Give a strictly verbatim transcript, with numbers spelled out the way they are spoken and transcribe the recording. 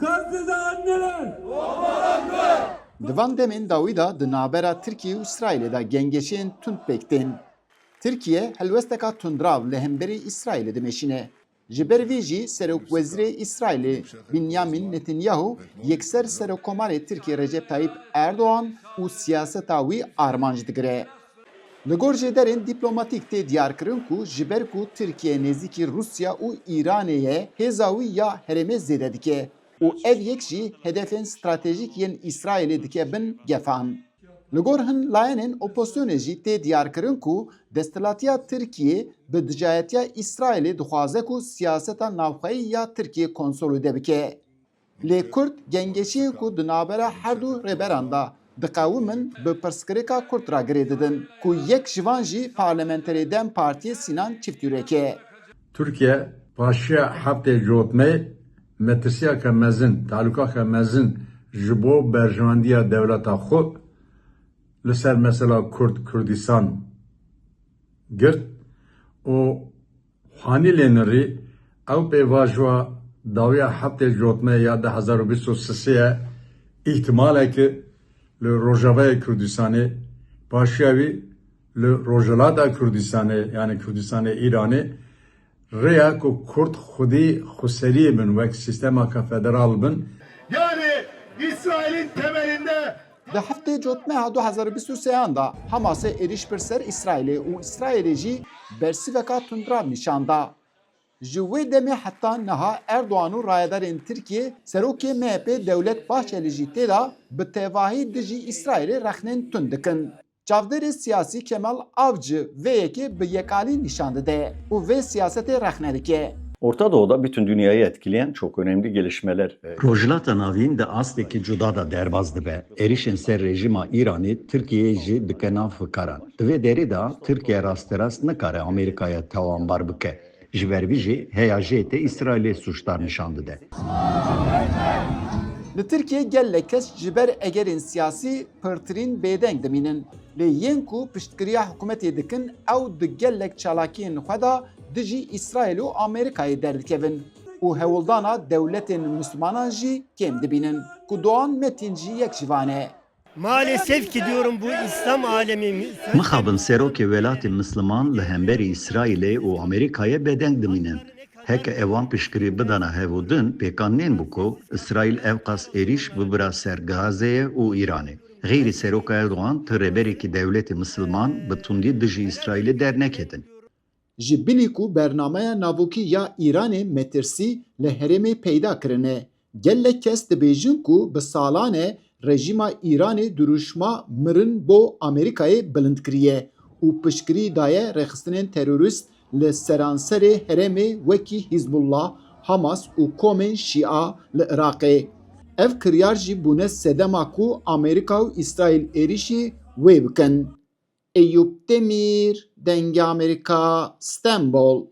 Gazze'de anneler! Di van demên dawî de di navbera Tirkiye û Îsraîlê de gengeşiyên tund pêk tên. Tirkiye helwesteka tundrav li hemberî Îsraîlê dimeşîne. Ji ber vê jî Serokwezîrê Îsraîlê Binyamin Netanyahu yekser Serokkomarê Tirkiyê Recep Tayyip Erdogan û siyaseta wî armanc digire. Li gor jêderên dîplomatîk tê diyarkirin ku ji ber ku Tirkiye nêzîkî Rûsya û Îranê ye, hêza wî ya herêmê zêde dike û ev yek jî hedefên stratejîk yên Îsraîlê dike bin gefan. Li gor hin layenên opozisyonê jî tê diyarkirin ku desthilatiya Tirkiyê bi dijayetiya Îsraîlê dixwaze ku siyaseta navxweyî ya Tirkiyê konsolîde bike. Lê Kurd gengeşiyên ku di navbera her du rêberan de diqewimin bi pirsgirêka Kurd re girê didin ku yek ji van jî parlamenterê DEM Partiyê Sînan Çiftîrek e. Tirkiye paşiya heftê cotmeyê metirsiyeke mezin, tehlûkeke mezin ji bo berjewendiya dewleta xwe li ser mesela Kurd, Kurdistan girt û xwanî lê nirî ew pêvajoya dawiya heftê cotmeyê ya du hezar û bîst û sê ye, îhtimaleke li Rojavayê Kurdistanê, paşiya wî li Rojhilata Kurdistanê, yani Kurdistanê Îranê, rêya ku Kurd xwedî xweseriyê bin, wek sîstemaka federal bin. Yani İsrail'in temelinde Di heftê cotmeha du hezar û bîst û sêyan de Hamasê êrîş bir ser Îsraîlê û Îsraîlê jî bersîveka tundrav nîşan da. Ji wê demê heta niha Erdogan û rayedarên Tirkiyê, serokê M H P Dewlet Bahçeli jî tê de bi tevahî dijî Îsraîlê rexnên tund dikin. Çavdêrê siyasî Kemal Avcı vê yekê bi yekalî nîşan dide û vê siyasetê rexne dike. Orta Doğu'da bütün dünyayı etkileyen çok önemli gelişmeler, e, Rojhilata Navîn di astekî cuda de derbas dibe. Êrîşên ser rejîma Îranê Tirkiyeyê jî dike nav fikaran. Di vê derê de Tirkiye rasterast nikare Amerîkaya tawanbar bike. Ji ber vî jî heya jê tê Îsraîlê sûcdar nîşan dide. Li Tirkiyê gelek kes ji ber egerên siyasî pirtirîn bêdeng dimînin. Lê yên ku piştgiriya hikûmetê dikin, ew di gelek çalakiyên xwe de dijî Îsraîl û Amerîkayê derdikevin û hewldana dewletên Mislimanan jî kêm dibînin, ku Doğan Metin jî yek ji van e. Maalesef ki diyorum, bu İslam alemi mü- Mixabin serokê welatê Misliman li hemberî Îsraîlê û Amerîkayê bêdeng dimînin. Heke ewan piştgirî bidana hev û din, pêkan nên bû ku Îsraîl ewqas êrîş bibira ser Gazeyê û Îranê. Xeyrî Seroka Erdogan ti rêberekî dewletê Misliman bi tundî dijî Îsraîlê derneketin. Ji bilî ku bernameya navokî ya Îranê metirsî li herêmê peyda kirine, gelek kes dibêjin ku bi salan e rejîma Îranê dirûşma mirin bo Amerîkayê bilind kiriye û piştgirî daye rêxistinên terorîst li seranserê herêmê wekî Hizbullah, Hamas û komên Şîa li Iraqê. Ev kiryar jî bûne sedema ku Amerîka û Îsraîl êrîşî wê bikin. Eyûp Demîr, Dengê Amerîka, Stenbol.